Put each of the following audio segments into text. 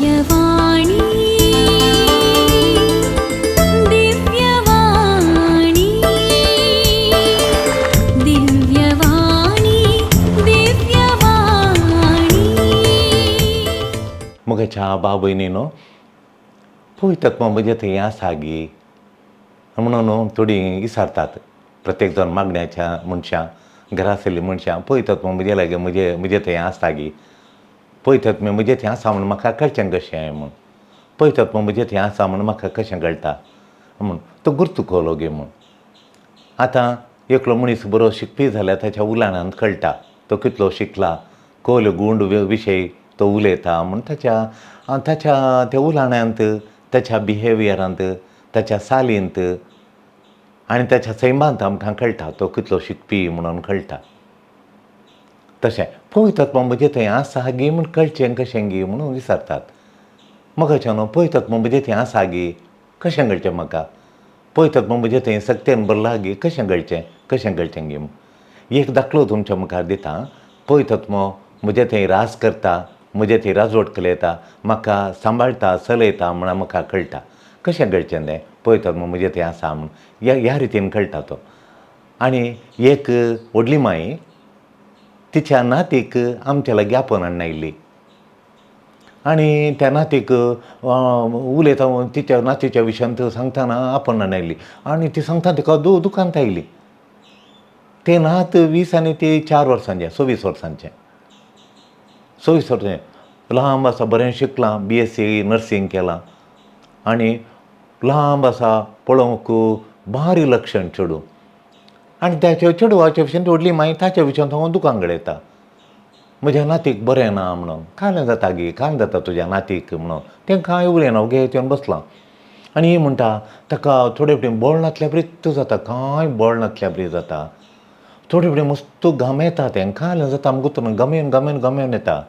दिव्यवाणी, दिव्यवाणी, दिव्यवाणी, दिव्यवाणी. मोगाच्या भाव भयणीनो, पवित्र म्हजे थंय आसा गी म्हणून थोडीं विचारतात. प्रत्येक जाण मागण्याच्या मनशां, घरा आशिल्लीं मनशां, पवित्र म्हजे लागीं म्हजे म्हजे थंय आसा गी, पवित्र म्हजे थंय आसा म्हूण म्हाका कळचें कशें म्हूण, पवित्र म्हजे थंय आसा म्हूण म्हाका कशें कळटा म्हूण, तो गुर्तू कोलो गे म्हूण. आतां एकलो मनीस बरो शिकपी जाल्यार ताच्या उलाणांत कळटा तो कितलो शिकला, कोल गूंड विशय तो उलयता म्हूण. ताच्या ताच्या त्या उलाण्यांत, ताच्या बिहेवियरांत, ताच्या चालींत आनी ताच्या सैमांत आमकां कळटा तो कितलो शिकपी म्हणून कळटा. तशें पवित्र म्हजे थंय आसा गी म्हूण कळचें कशें गी म्हणून विचारतात. मोगाच्यानो, पवित्र म्हजे थंय आसा गी कशें कळचें म्हाका, पवित्र म्हजे थंय सक्तेन भरला गी कशें कळचें, कशें कळचें गी म्हूण. एक दाखलो तुमच्या मुखार दिता. पवित्र म्हजे थंय राज करता, म्हजे थंय राजवट चलयता, म्हाका सांबाळटा, चलयता म्हूण म्हाका कळटा. कशें कळचें तें पवित्र म्हजे थंय आसा म्हूण? ह्या ह्या रितीन कळटा तो. आनी एक व्हडली माई तिच्या नातीक आमच्या लागीं आपोवन हाडून आयिल्ली आनी त्या नातीक उलयता, तिच्या नातीच्या विशयांत सांगतना आपोवन हाडून आयिल्ली आनी ती सांगता तिका दुकांत आयली. तें नात 20 आनी ती 4 वर्सांचें, 26 वर्सांचें, 26 वर्सांचें, लांब आसा, बरें शिकलां, BSc nursing केलां आनी लांब आसा, पळोवंक भारी लक्षण चेडूं. आनी त्या चेडवाच्या विशयान व्हडली माई ताच्या विशयान हांव दुकान गळयता, म्हज्या नातीक बरें ना म्हणून. कांय जाता गी, कांय जाता तुज्या नातीक म्हणून. तें कांय उलयना, ओगे येवन बसलां. आनी ही म्हणटा ताका थोडे फावटी बळ नासल्या बरी जाता, कांय बळ नासल्या बरी जाता, थोडे फावटी मस्त घामेता तें, कांय जाता आमकां घामेवन घामेवन घामेवन येता.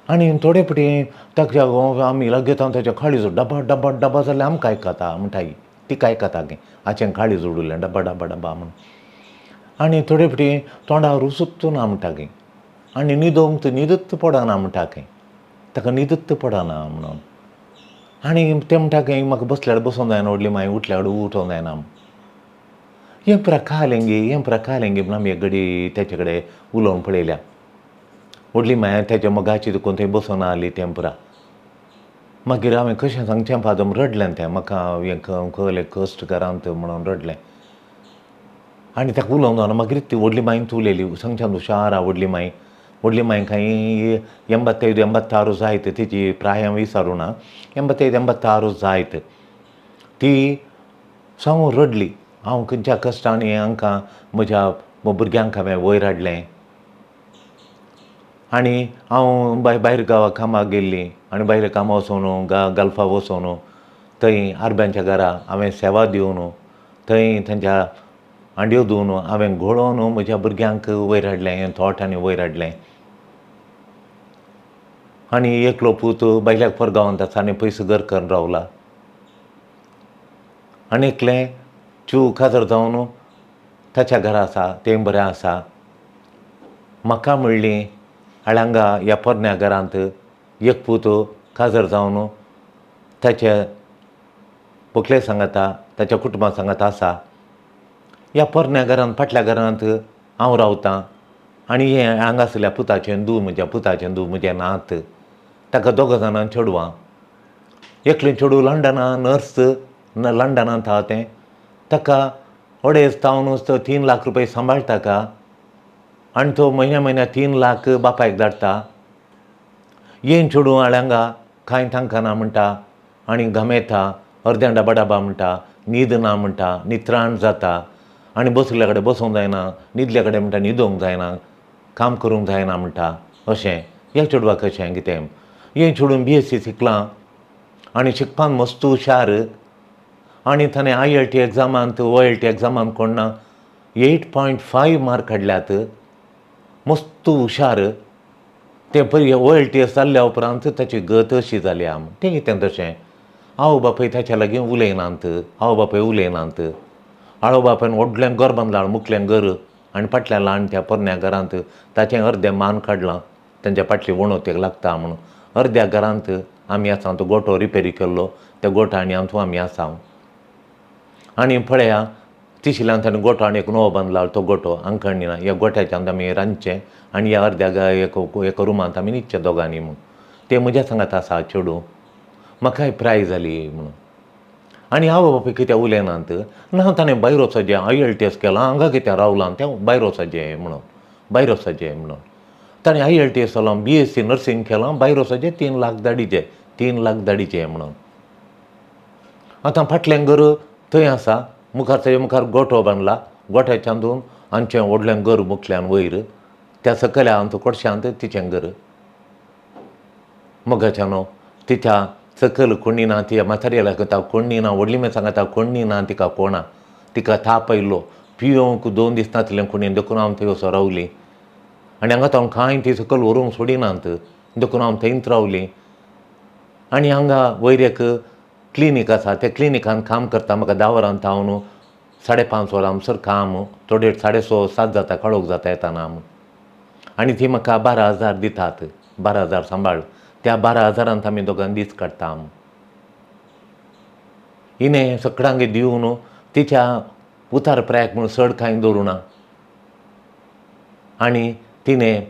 आनी थोडे फावटी ताच्या आमी लागीं येता ताच्या काळीज डबा डबा डबा जाल्यार आमकां आयकता म्हणटा, तिका आयकता गे हाचें काळीज उडुलें डबा डबा डबा म्हूण. आनी थोडे फावटी तोंडार रुसूच ना म्हणटा गे, आनी न्हिदोंक न्हिदूच पडना म्हणटा खंय, ताका न्हिदूच पडना म्हणून. आनी तें म्हणटा खंय म्हाका बसल्यार बसूंक जायना व्हडली माई, उठल्यार उठोंक जायना. हें प्रकालें गे, हें प्रकालें गे म्हूण आमी एक घडी ताचे कडेन उलोवन पळयल्या. व्हडली माई ताच्या मोगाची देखून थंय बसून आहली तें पुरा. मागीर हांवें कशें सांगचें फादर, रडलें तें म्हाका हें कहलें कश्ट घरांत म्हणून रडलें. आनी ताका उलोवंक जावना. मागीर ती व्हडली माईन उलयली, सांगच्यान हुशार आहा व्हडली माई, व्हडली माई कांय 85 86 जायत, तिची प्राय हांव विचारूं ना, 85 86 जायत. ती सांगून रडली, हांव खंयच्या कश्टांनी हांकां म्हज्या भुरग्यांक हांवें वयर हाडलें आनी हांव भायर गांवाक कामाक गेल्ली आनी भायल्या कामां वचोन गल्फा वचोन थंय आरब्यांच्या घरा हांवें सेवा दिवन थंय तांच्या हांड्यो धुवन हांवें घोळोवन म्हज्या भुरग्यांक वयर हाडलें, थोटांनी वयर हाडलें. आनी एकलो पूत भायल्या परगांवांत आसा आनी पयस घर करून रावला, आनी एकलें चू काजर जावन ताच्या घरा आसा, तें बरें आसा. म्हाका म्हणली हांगा ह्या पोरण्या घरांत एक पूत काजर जावन ताच्या व्हंकले सांगाता, ताच्या कुटुंबा सांगाता आसा. ह्या पोरण्या घरांत फाटल्या घरांत हांव रावतां आनी हें हांगासरल्या पुताचें धूव, म्हज्या पुताचें धूव, म्हजें नात, ताका दोगां जाणां चेडवां, एकलें चेडूं लंडना नर्स, लंडनांत आहा तें, ताका अडेज तावन 3 लाख रुपया सांबाळटा का आनी तो म्हयन्या म्हयन्या 3 लाख बापायक धाडटा. येन चेडूं हांगा कांय तांकां ना म्हणटा आनी घामेता, अर्द्यां डबा डबा म्हणटा, न्हीद ना म्हणटा, नित्राण जाता आनी बसल्या कडेन बसूंक जायना, न्हिदल्या कडेन म्हणटा न्हिदोंक जायना, काम करूंक जायना म्हणटा. अशें ह्या चेडवाक कशें कितें. हें चेडूं BSc शिकलां आनी शिकपान मस्त हुशार आनी ताणें ILT एग्जामांत OLT एग्जामांत कोण ना 8.5 मार्क हाडल्यात, मस्त हुशार. तें पळय OLT जाल्ल्या उपरांत ताची गत अशी जाल्या. तें कितें तशें आवय बापूय ताच्या लागीं उलयनात, आवय बापूय उलयनात. आवय बापायन व्हडलें घर बांदलां, मुखलें घर आनी फाटल्यान ल्हान त्या पोरण्या घरांत ताचें अर्दें मान काडलां, तांच्या फाटली वणवतेक लागता म्हणून अर्द्या घरांत आमी आसा तो गोटो रिपेरी केल्लो त्या गोठो आनी आमचो आमी आसा. आनी पळया तिशिल्यान ताणें गोठो आनी एक नवो बांदला तो गोठो आंकणी ना. ह्या गोठ्याच्यान आमी रांदचें आनी ह्या अर्द्या एका रुमांत आमी न्हिदचें दोगांनी म्हूण. तें म्हज्या सांगात आसा चेडूं, म्हाकाय प्राय जाली म्हणून. आनी आवय बापूय कित्याक उलयनात ना, ताणें भायर वचपाचें IELTS केलां, हांगा कित्याक रावलां तें भायर वचपाचें म्हणून, भायर वचपाचें म्हणून. ताणें IELTS केलां, BSc nursing केलां, भायर वचपाचें 3 लाख धाडीचें, 3 लाख धाडीचें म्हणून. आतां फाटलें घर थंय आसा, मुखार ताजे मुखार गोठो बांदला, गोठ्याच्यान आमचें व्हडलें घर मुखल्यान वयर त्या सकयल्या आमचो कोडशांत तिचें घर. मोगाच्यानो तिच्या सकयल कोणी ना, तिच्या म्हातारी लागता कोणी ना, व्हडली माय सांगता कोणी ना, तिका कोणा तिका ताप आयलो, पियोंक 2 दीस नासलें कोणी, देखून हांव थंय वचोन रावलीं. आनी हांगा हांव कांय ती सकयल व्हरूंक सोडिनात, देखून हांव थंयच रावलीं. आनी हांगा वयर एक क्लिनीक आसा, त्या क्लिनिकान काम करता. म्हाका 10 वरां थावन 5:30 वरां सर काम, थोडे 6:30 7 जाता, काळोख जाता येताना. आनी ती म्हाका 12,000 दितात, 12,000 सांबाळ. त्या 12,000 आमी दोगां दीस काडटा. आम हिणें सगळ्यांक दिवन तिच्या उतार प्रायक म्हूण चड कांय दवरूं ना. आनी तिणें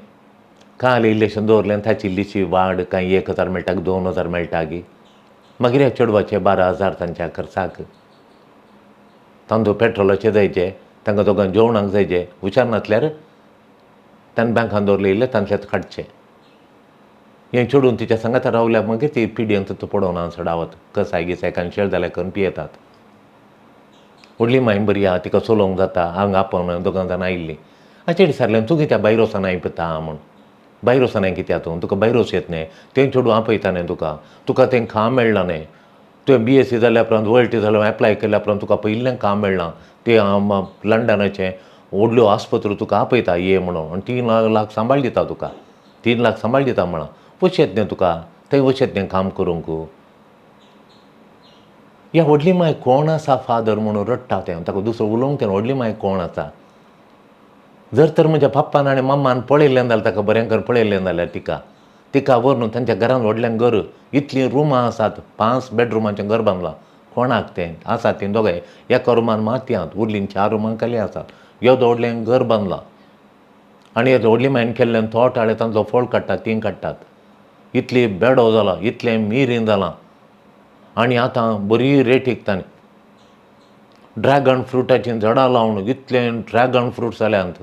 काल इल्लेशें दवरलें, ताची इल्लीशी वाड कांय 1,000 मेळटा, 2,000 मेळटा गी. मागीर ह्या चेडवाचे 12,000 तांच्या खर्चाक, तांचो पेट्रोलाचे जायचे, तांकां दोगां जेवणाक जायचे, हुशार नासल्यार ताणें बँकान दवरले इल्ले तांतल्यात काडचे. हें चेडून तिच्या सांगाता रावल्यार मागीर ती पिडयेन तो पडोना चडावत कसाय गिसाय कांय जाल्यार करून पियेतात. व्हडली माय बरी आहा, तिका चलोवंक जाता, हांगा आपोवन दोगां जाणां आयिल्लीं. आचेर विचारलें तूं कित्याक भायर वचना पिता म्हूण, भायर वचना कित्याक तूं, तुका भायर वचूं येत न्ही, तें चेडूं आपयता न्ही तुका, तुका तें काम मेळ्ळां न्ही, तुवें BSc जाल्या उपरांत OLT जाल्या एप्लाय केल्या उपरांत तुका पयिल्लें काम मेळ्ळां, तें लंडनाचें व्हडल्यो आस्पत्रो तुका आपयता ये म्हणून, आनी 3 लाख सांबाळ दिता तुका, 3 लाख सांबाळ दिता म्हळां, वचेत न्ही तुका थंय वचेत न्ही काम करूंक. ह्या व्हडली माय कोण आसा फादर म्हणून रडटा तें, ताका दुसरो उलोवंक तें व्हडली माय कोण आसा. जर तर म्हज्या पप्पान आनी मम्मान पळयल्लें जाल्यार, ताका बरें करून पळयल्लें जाल्यार तिका तिका व्हरून तांच्या घरान व्हडलें घर, इतलीं रुमां आसात, 5 बेडरुमाचें घर बांदलां, कोणाक तें आसा तीं दोगांय एका रुमान मातयांत, उरलीं 4 रुमां खाली आसात. येदो व्हडलें घर बांदलां आनी व्हडली मायन केल्ल्यान तोट हाडले, तांचो फळ काडटात, तीं काडटात. इतली बेडो जाला, इतलें मिरीन जालां. आनी आतां बरी रेट विकता. ड्रॅगन फ्रुटाचीं झाडां लावन इतलें ड्रॅगन फ्रूट जाल्यांत,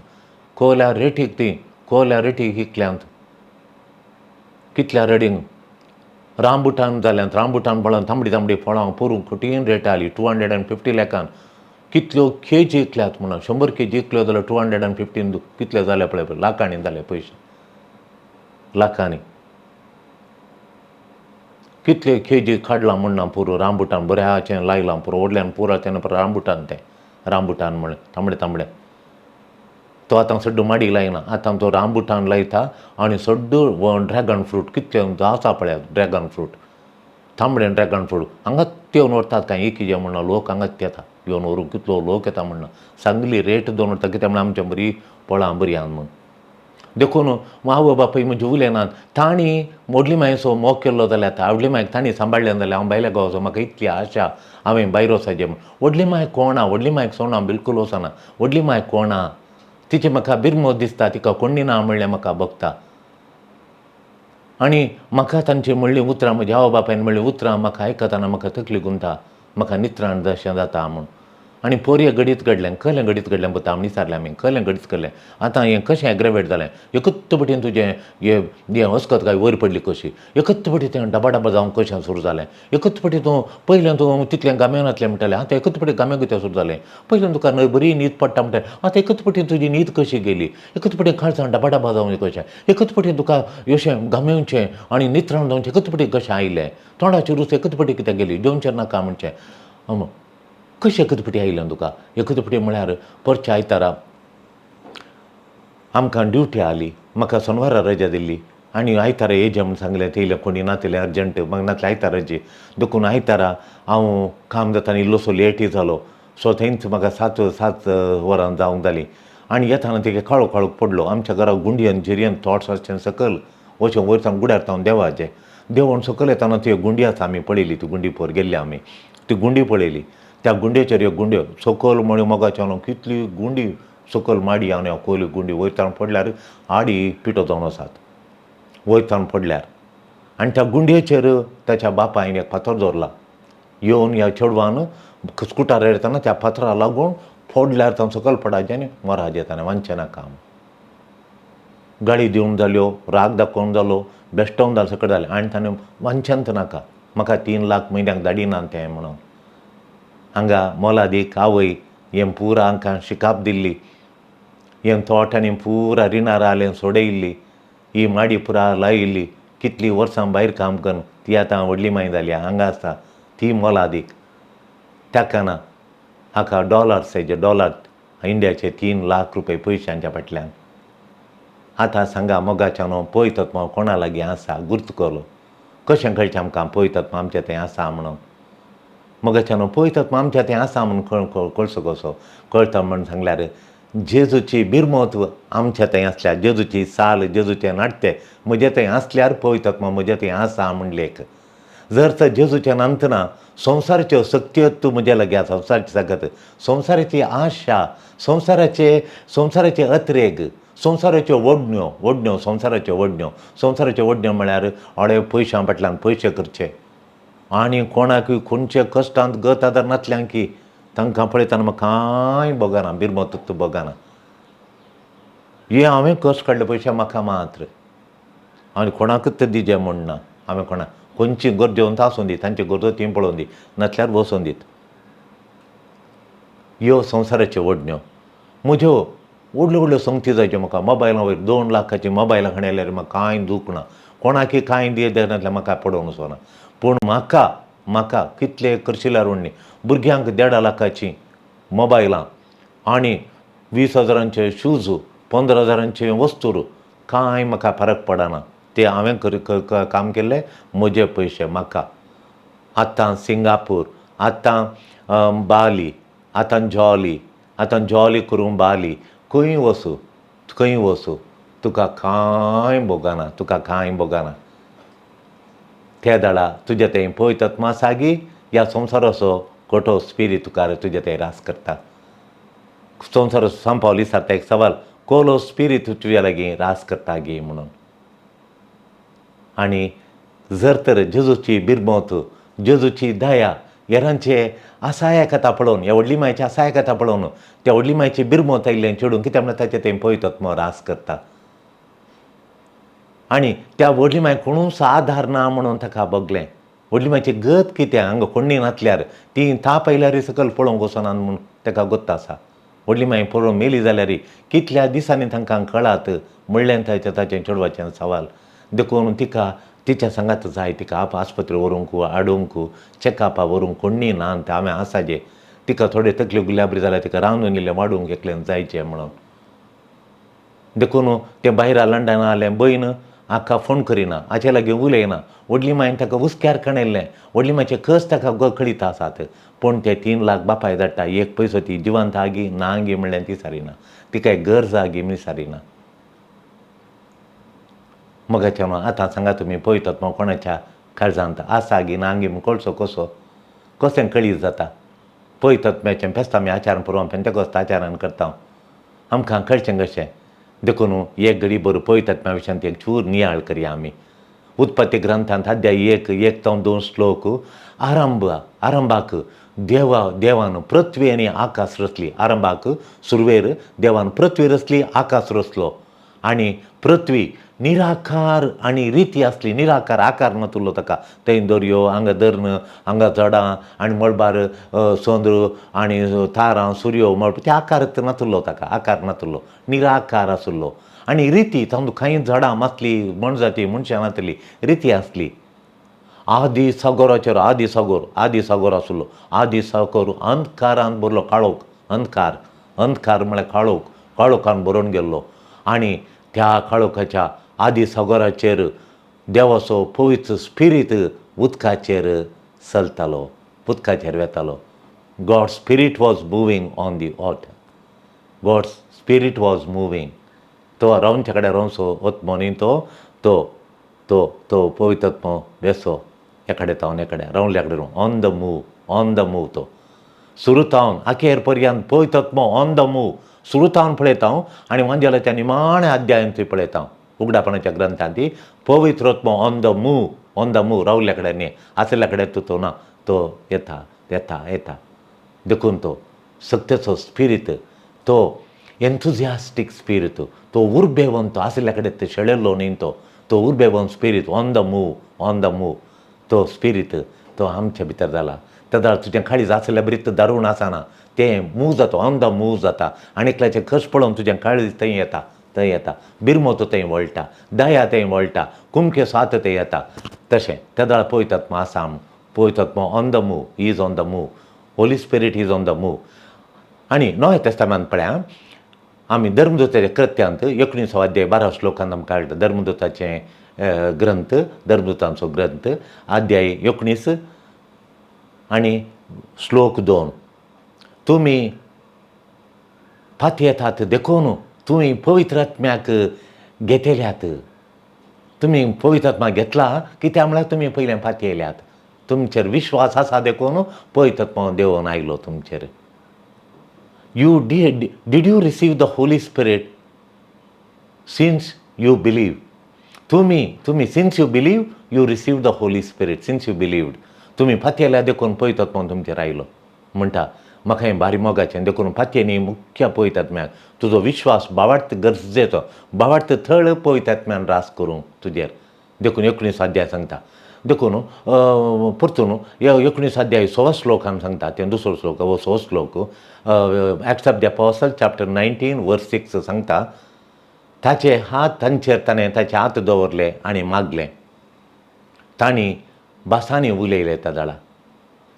कोल्या रेटीक तीं, कोल्या रेटीक विकल्यांत, कितल्या रेडींग. रामबुटान जाल्यांत, रामबुटान फळां तांबडी तांबडी फळां पोरूं कठीण रेट आली 250 लेखान. कितल्यो केजी विकल्यात म्हणून, 100 केजी विकल्यो जाल्यार 215 कितले जाले पळय, लाखांनी जाले पयशे, लाखांनी. कितले केजी काडलां म्हणना पुरो रामबुटान बऱ्याचें लायलां पुरो, व्हडल्यान पुरो तेन्ना रामबुटान तें रामबुटान म्हणलें तांबडे तांबडे. तो आतां सड्डो माडी लायना, आतां तो रामबुटान लायता आनी सड्डो ड्रॅगन फ्रूट कितले आसा पळयात, ड्रॅगन फ्रूट तांबडे ड्रॅगन फ्रूट हांगाच येवन व्हरतात. कांय एक किजें म्हणना लोक हांगाच येता येवन व्हरूंक, कितलो लोक येता म्हणना, सांगली रेट दोन व्हरता, कित्याक म्हणल्यार आमच्या बरी फळां बरी आहा म्हूण. देखून आवय बापूय म्हणजे उलयनात, तांणी व्हडली मायचो मोग केल्लो जाल्यार आतां व्हडली मायक तांणी सांबाळ्ळें जाल्यार हांव भायल्या गांवचो, म्हाका इतली आशा हांवें भायर वचपाचें म्हूण. व्हडली माय कोण आहा, व्हडली मायक सोडून हांव बिलकूल वचना. व्हडली माय कोण आहा तिचें म्हाका बिरमो दिसता, तिका कोण्णी ना म्हणलें म्हाका भोगता. आनी म्हाका तांची म्हणलीं उतरां, म्हज्या आवय बापायन म्हणलीं उतरां म्हाका आयकतना म्हाका तकली गुंता, म्हाका नित्राण जशें जाता म्हूण. आनी पोरये घडीत घडलें, कहलें घडीत घडलें पुता म्हण विचारलें आमी, कहलें घडीत घडलें आतां हें कशें एग्रेवेट जालें, एकच पटीन तुजें हें अस्कत काय वयर पडली कशी, एकच पटी तें डबा डबा जावंक कशें सुरू जालें, एकच पटी तूं पयलें तूं तितलें गामेनातलें म्हणटालें, आतां एकच पटी गामे कित्याक सुरू जालें, पयलें तुका बरी न्हीद पडटा म्हणटालें, आतां एकच पटी तुजी न्हीद कशी गेली, एकच पटी काळजान डबा डबा जावंक कशें, एकच पटी तुका अशें गामेवचें आनी नित्राण जावचें एकच पटी कशें आयलें, तोंडाची रूच एकच पटी कित्याक गेली, जेवचें नाका म्हणचें, कशें एकच पटी आयलें तुका. एकच पटी म्हळ्यार परच्या आयतारा आमकां ड्युटी आली, म्हाका सोनवारा रजा दिल्ली आनी आयतारा येजे म्हूण सांगलें, तेयलें कोणी नातलें अर्जंट, म्हाका नातलें आयतारा रजे, देखून आयतारा हांव काम जाता आनी इल्लोसो लेटय जालो, सो थंयच म्हाका 7 वरां जावंक जालीं. आनी येताना तिगे काळोख काळोख पडलो, आमच्या घरा गुंडयेन झिरयेन थोट्स आसचें सकयल वचून वयर सावन गुड्यार थावन देवाचें, देंवोन सकयल येताना ती गुंडी आसा, आमी पळयली ती गुंडी, पोर गेल्ली आमी ती गुंडी पळयली. त्या गुंडेचेर एक गुंड्यो सकयल म्हळ्यो मोगाच्यान कितली गुंडी सकयल माडी आनी कोयली गुंडी वयतान पडल्यार आडी पिठो जावन आसात वयतान पडल्यार. आनी त्या गुंडयेचेर ताच्या बापायन एक फातर दवरला. येवन ह्या चेडवान स्कुटर येताना त्या फातरा लागून फोडल्यार तांचो सकयल पडाचें आनी मराजें, ताणें वांचें ना काम. गाळी दिवन जाल्यो, राग दाखोवन जालो, बेश्टोवन जालो, सगळें जालें आनी ताणें वांचेंच नाका, म्हाका 3 लाख म्हयन्याक धाडिना तें म्हणून. हांगा मोलादीक आवय हें पुरा हांकां शिकाप दिल्ली, हें तोटांनी पुरा रिणां आलें सोडयिल्ली, ही माडी पुरा लायिल्ली, कितलीं वर्सां भायर काम करून ती आतां व्हडली माय जाली हांगा आसा ती मोलादीक. ताका ना हाका डॉलर्स हेजे डॉलर इंडियाचे 3 लाख रुपये पयशांच्या फाटल्यान. आतां सांगा मोगाच्यानो पवित्र कोणा लागीं आसा गुर्त कलो कशें कळचें आमकां पवित्र आमचें थंय आसा म्हणून? मोगाच्यानो पवित्र आमच्या थंय आसा म्हणून कळचो कसो कळटा म्हण सांगल्यार जेजूची बिरमत्व आमच्या थंय आसल्यार, जेजूची साल, जेजूचें नाट्य म्हजे थंय आसल्यार पवित्र म्हजे थंय आसा म्हण लेख. जर तर जेजूच्या नांतना संवसाराच्यो सक्त्यो तूं म्हज्या लागीं आसा, संवसाराची सगत, संवसाराची आशा, संवसाराचे संवसाराचे अत्रेग, संवसाराच्यो वडण्यो वडण्यो संवसाराच्यो वडण्यो संवसाराच्यो वडण्यो म्हळ्यार अडे पयशां फाटल्यान पयशे करचे आनी कोणाकूय खंयचे कश्टांत गत आदार नातल्यान की तांकां पळयतना म्हाका कांय भोगना, बिरमत भोगना. हे हांवें कश्ट काडले पयशे म्हाका मात्र आनी कोणाकूच ते दिजे म्हूण ना. हांवें कोणाक खंयची गरजेवंत आसूं दी, तांची गरजो ती पळोवन दी, नासल्यार वचून दीत. ह्यो संवसाराच्यो वडण्यो म्हज्यो व्हडल्यो व्हडल्यो संगती जायच्यो म्हाका. मोबायला वयर 2 लाखाची मोबायलां हाडल्यार म्हाका कांय दूख ना, कोणाकय कांय दिनासल्यार म्हाका पडोवन वचना. पूण म्हाका म्हाका कितले करशिल्यार व्हडली भुरग्यांक 1.5 लाखाची मोबायलां आनी 20 हजारांचे शूज, 15 हजारांचे वस्तूर, कांय म्हाका फरक पडना. ते हांवें काम केल्ले म्हजे पयशे म्हाका. आतां सिंगापूर, आतां बाली, आतां जॉली, आतां जॉली करूं बाली, खंय वचूं खंय वचूं तुका कांय भोगना, तुका कांय भोगना. त्या दाडा तुज्या थंय पवित्र आसा गी ह्या संवसाराचो कठो स्पिरीत तुका तुज्या थंय रास करता. संवसाराचो सांपावल विचारता एक सवाल, कोलो स्पिरीत तुज्या लागीं रास करता गी म्हणून. आनी जर तर जेजूची बिरमत, जेजूची दया, हेरांचे आसाया कथा पळोवन, ह्या व्हडली मायची आसाया कथा पळोवन त्या व्हडली मायची बिरमत आयिल्लें चेडूं कित्याक म्हणल्यार ताचें थंय पवित्र रास करता. आनी त्या व्हडली माय कोणूच आदार ना म्हणून ताका भोगलें. व्हडली मायची गत कितें हांगा कोण्णी नासल्यार ती ताप आयल्यार सकयल पळोवंक वचना म्हूण ताका गोत्त आसा. व्हडली माय पळोवन मेली जाल्यार कितल्या दिसांनी तांकां कळात म्हणलें ताचें ताचें चेडवाचें सवाल. देखून तिका तिच्या सांगात जाय, तिका आप आस्पत्रे व्हरूंक हाडूंक चॅकअपा व्हरूंक कोण्णी ना आनी हांवें आसा जे तिका थोडे तकली गुलाबरी जाल्यार तिका रांदून इल्लें वाडूंक एकल्यान जायचें म्हणून. देखून तें भायरा लंडना आलें भयण हाका फोन करिना, हाचे लागीं उलयना. व्हडली मायन ताका हुस्क्यार कणयल्लें, व्हडली मायचे कस ताका कळीत आसात. पूण ते 3 लाख बापाय धाडटा, एक पयसो ती जिवंत आगी ना गी म्हणल्यार ती सारिना, तिका एक गरज आगी म्हण सारिना. मगाच्या आतां सांगा तुमी पळयतात मग कोणाच्या काळजांत आसा गी ना गी म्हण कळचो कसो कशें कळीत जाता. पळयतात मॅचें फेस्त आमी आचारान पुरवण पेंतेकोस्त आचारान करता, आमकां कळचें कशें. देखून एक घडी बरो पवित्र विशयांत एक चूर नियाळ करया आमी. उत्पत्ती ग्रंथांत अध्याय 1, 1 जावं 2 श्लोक आरंभ आरंभाक देवा देवान पृथ्वी आनी आकाश रचली. आरंभाक सुरवेर देवान पृथ्वी रचली, आकाश रचलो आनी पृथ्वी निराकार आनी रिती आसली. निराकार आकार नातुल्लो ताका, थंय दर्यो, हांगा धरण, हांगा झाडां आनी मळबार चंद्र आनी तारां सुर्यो मळब, ते आकार नातुल्लो ताका, आकार नातुल्लो, निराकार आसलो. आनी रिती तातूंत कांय झाडां मातली मनजाती मनशां नातली, रिती आसली. आदी सागोराचेर आदी सागोर, आदी सागोर आसलो. आदी सागोर अंधकारान भरलो, काळोख, अंधकार, अंधकार म्हळ्यार काळोख, काळोखान भरून गेल्लो. आनी त्या काळोखाच्या आदी सागोराचेर देवाचो पवित्र स्पिरीत उदकाचेर चलतालो, उदकाचेर वेतालो. God spirit was moving on the water, God spirit was moving. तो रावच्या कडेन रावचो ओतमो न्ही, तो तो तो तो पवित्र वेसो एकडे तावन एकडे रावल्या कडेन on the move, on the move. तो सुरू तावन अखेर पर्यंत पवित्र ऑन the move. सुरू तावन पळयता हांव आनी वांजेलाच्या निमाण्या अध्यायांत थंय पळयता हांव उगडापणाच्या ग्रंथांत ती पवित्र on the move, on the move. रावल्या कडेन न्ही, आसल्या कडेन तो तो ना, तो येता येता येता. देखून तो सत्याचो स्पिरीत, तो एन्थुजियास्टीक स्पिरीत, तो उर्बेवंत आशिल्ल्या कडेन ते शेळेल्लो न्ही, तो तो उर्बेवंत spirit on the move, on the move. तो स्पिरीत तो आमच्या भितर जाला. तेदाळ तुजें काळीज आसल्या बरीत दारूण आसना, तें मूव जाता, ऑन the move जाता. आनी एकल्याचें कश पळोवन तुजें काळीज थंय येता, थंय येता. बिरमोतो थंय वळटा, दया थंय वळटा, कुमके सात थंय येता. तशें तेदाळ पवित्र आसा, पवित्र on the move, is on the move, Holy Spirit is on the move. आनी नव्या तेस्तामेंत पळया आमी धर्मदूताच्या कृत्यांत 19 अध्याय 12 श्लोकांत आमकां कळटा. धर्मदूताचें ग्रंथ, धर्मदूतांचो ग्रंथ अध्याय 19 आनी श्लोक 2. तुमी पातयेतात देखून तुमी पवित्र आत्म्याक घेतल्यात. तुमी पवित्र आत्मा घेतला कित्याक म्हळ्यार तुमी पयलें पातयेल्यात, तुमचेर विश्वास आसा देखून पवित्र आत्मा देवून आयलो तुमचेर. You did you receive the Holy Spirit since you believe? तुमी तुमी since you believe you receive the Holy Spirit, since you believed. तुमी पातयेल्या देखून पवित्र आत्मा तुमचेर आयलो म्हणटा. म्हाका हें भारी मोगाचें. देखून पातयेनी मुख्य पवित्र आत्म्याक तुजो विश्वास बावार्थ गरजेचो, बावार्थ थळ पवित्र आत्म्यान रास करूंक तुजेर. देखून 19 अध्याय सांगता. देखून परतून 19 अध्याय 16 श्लोकान सांगता तें दुसरो श्लोक हो 16 श्लोक. Acts of the Apostle chapter 19 verse 6 सांगता, ताचे हात तांचेर ताणें ताचे हात दवरले आनी मागलें, तांणी भासांनी उलयले. तेदाळा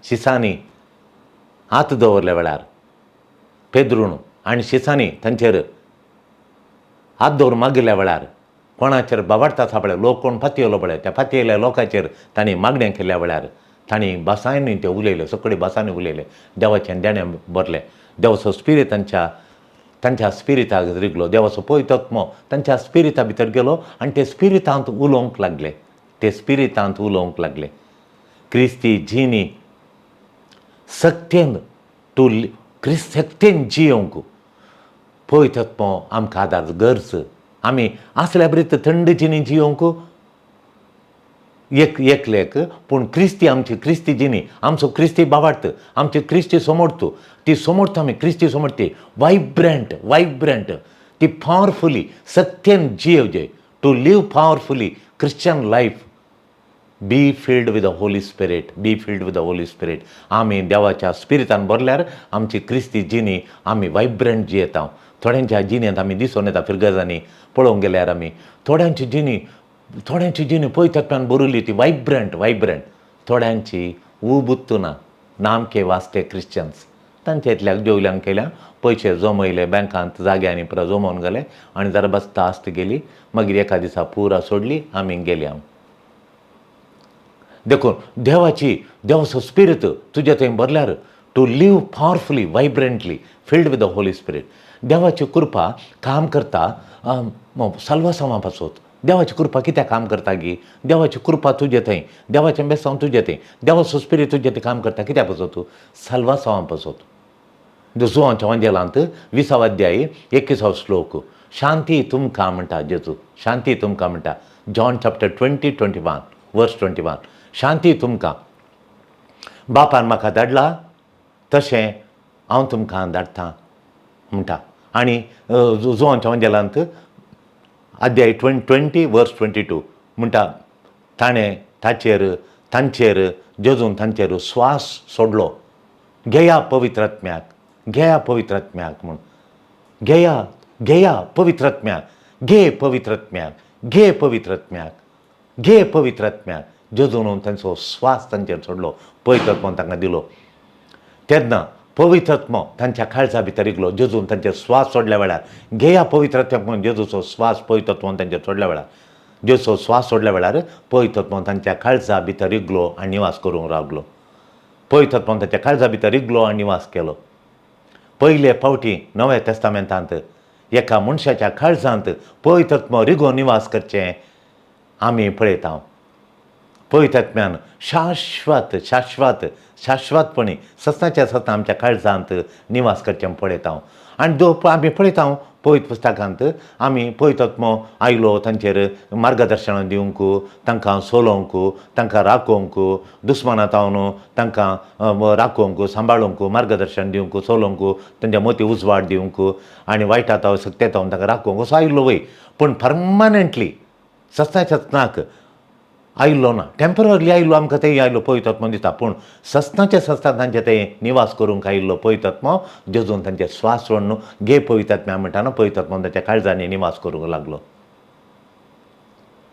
शिसांनी हात दवरल्या वेळार पेद्रून आनी शिसांनी तांचेर हात दवरून मागिल्ल्या वेळार कोणाचेर बाबाडता आसा पळय, लोक कोण पातयेलो पळय, त्या पातयेल्या लोकांचेर तांणी मागणें केल्या वेळार तांणी भासांनी ते उलयले, सगळे भासांनी उलयले. देवाचें देणें भरलें, देवाचो स्पिरीत तांच्या तांच्या स्पिरिताक रिगलो, देवाचो पवित्र आत्मो तांच्या स्पिरिता भितर गेलो आनी ते स्पिरितांत उलोवंक लागले, ते स्पिरितांत उलोवंक लागले. क्रिस्ती जिणी सक्तेन टू क्रिस्त सक्तेन जियोवंक पवित्र आत्मो आमकां आदार गरज. आमी आसल्या बरी थंड जिणी जियोवंक एक एकलेक, पूण क्रिस्ती आमची क्रिस्ती जिणी, आमचो क्रिस्ती बाबार्थ, आमची क्रिस्ती समर्थ, ती समर्थ आमी क्रिस्ती समर्थ वायब्रंट वायब्रंट ती powerfully Sathyan जियेवचे. To live powerfully Christian life, be filled with the Holy Spirit, be filled with the Holy Spirit. आमी देवाच्या स्पिरितान भरल्यार आमची क्रिस्ती जिणी आमी वायब्रंट जियेता. थोड्यांच्या जिणेंत आमी दिसून येता फिरगजांनी पळोवंक गेल्यार आमी थोड्यांची जिणी, थोड्यांची जिणी पवित्र भरिल्ली ती वायब्रंट वायब्रंट, थोड्यांची उब ना. नामके वास्ते क्रिश्चन्स तांच्या इतल्याक जेवल्यांक केल्या, पयशे जमयले बँकांत जाग्यांनी पुरा जमोवन गेले आनी जरा बसता आस्त गेली. मागीर एका दिसा पुरा सोडली आमी गेली हांव. देखून देवाची देवाचो स्पिरीत तुज्या थंय भरल्यार to live powerfully vibrantly filled with the Holy Spirit. देवाची कृपा काम करता साल्वासांवा पासत. देवाची कृपा कित्याक काम करता गी? देवाची कृपा तुजे थंय, देवाचें बेसांव तुजे थंय, देवाचो स्पिरीत तुजे थंय काम करता कित्याक पासत? साल्वासांवा पासत. जुवांच्या वांजेलांत 20 अध्याय 21 श्लोक, शांती तुमकां म्हणटा जेजू, शांती तुमकां म्हणटा. John chapter 20 21 verse 21, शांती तुमकां, बापान म्हाका धाडला तशें हांव तुमकां धाडटा म्हणटा. आनी जुवांच्या वांजेलांत अध्याय 20 वर्स 22 म्हणटा, ताणें ताचेर तांचेर जेजून तांचेर स्वास सोडलो, घेया पवित्र आत्म्याक, घेया पवित्र आत्म्याक म्हूण, घेया घेया पवित्र आत्म्याक, घे पवित्र आत्म्याक, घे पवित्र आत्म्याक, घे पवित्र आत्म्याक. जेजून तांचो स्वास तांचेर सोडलो, पवित्र आत्मो तांकां दिलो. तेन्ना पवित्र आत्मो तांच्या काळजा भितर रिगलो. जेजून तांचेर स्वास सोडल्या वेळार, घेया पवित्र आत्म्याक म्हणून जेजूचो स्वास पवित्र आत्मोन तांचेर सोडल्या वेळार, जेजूचो स्वास सोडल्या वेळार पवित्र आत्मो तांच्या काळजा भितर रिगलो आनी निवास करूंक लागलो. पवित्र आत्मो तांच्या काळजा भितर रिगलो आनी निवास केलो. पयले फावटी नव्या तेस्तामेंतांत एका मनशाच्या काळजांत पवित्र आत्मो रिगो निवास करचें आमी पळयता. पवित्र आत्म्यान शाश्वत शाश्वत शाश्वतपणी ससनाच्या सतना आमच्या काळजांत निवास करचें पळयता. आनी दो आमी पळयता पवित्र पुस्तकांत आमी पवित्र आत्मो आयलो तांचेर मार्गदर्शन दिवंक, तांकां सोलोवंक, तांकां राखोवंक, दुस्माना तावन तांकां राखोवंक, सांबाळूंक, मार्गदर्शन दिवंक, सोलोवंक, तांच्या मती उजवाड दिवंक आनी वायटा ताव सक्ते तावन तांकां राखोवंक असो आयलो वय. पूण परमनंटली ससनाच्या सतनाक आयलो ना, टेंपररली आयलो आमकां ते आयलो पवित्र आत्मो दिता. पूण ससनाच्या ससना तांचे ते निवास करूंक आयिल्लो पवित्र आत्मो जेजून तांचे स्वास सोडून घे पवित्र आत्म्या म्हणटा पवित्र आत्मो तांच्या काळजांनी निवास करूंक लागलो.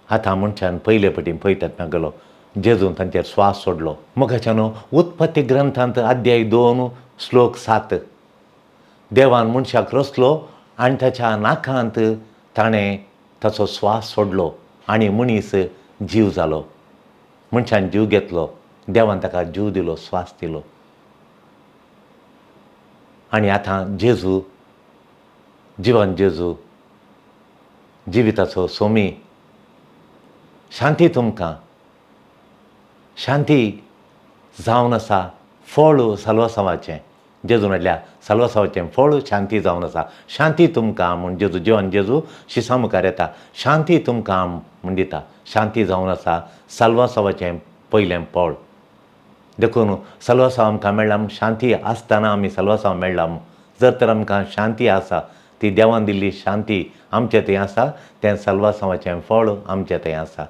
आतां मनशान पयले पटी पवित्र आत्म्या गेलो, जेजून तांचेर स्वास सोडलो. मोगाच्यानो, उत्पत्ती ग्रंथांत अध्याय 2 श्लोक 7, देवान मनशाक रचलो आनी ताच्या नाकांत ताणें ताचो स्वास सोडलो आनी मनीस जीव जालो. मनशान जीव घेतलो, देवान ताका जीव दिलो, स्वास दिलो. आनी आतां जेजू, जिवन जेजू, जिविताचो सोमी, शांती तुमकां, शांती जावन आसा फळ साल्वासांवाचें. जेजून हाडल्या साल्वासांवाचें फळ शांती जावन आसा. शांती तुमकां म्हूण जेजू, जिवन जेजू शिसां मुखार येता, शांती तुमकां म्हूण दिता. शांती जावन आसा साल्वासांवाचें पयलें फळ. देखून साल्वासांव आमकां मेळ्ळा, शांती आसतना आमी साल्वासांव मेळ्ळा. जर तर आमकां शांती आसा, ती देवान दिल्ली शांती आमचे थंय आसा, तें साल्वासांवाचें फळ आमचे थंय आसा.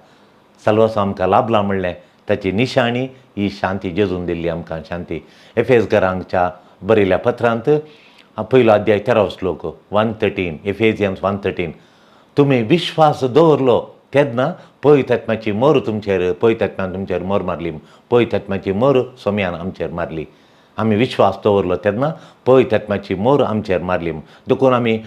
साल्वासांव आमकां लाभलां म्हणलें ताची निशाणी ही शांती, जेजून दिल्ली आमकां शांती. एफेजगरांच्या बरयल्या पत्रांत पयलो अध्याय 13 श्लोक, 1:13, एफेजियन्स 1:13, तुमी विश्वास दवरलो तेन्ना पवित्र आत्म्याची मोर तुमचेर, पवित्र आत्म्यान तुमचेर मोर मारली, पवित्र आत्म्याची मोर सोम्यान आमचेर मारली. आमी विश्वास दवरलो तेन्ना पवित्र आत्म्याची मोर आमचेर मारली. देखून आमी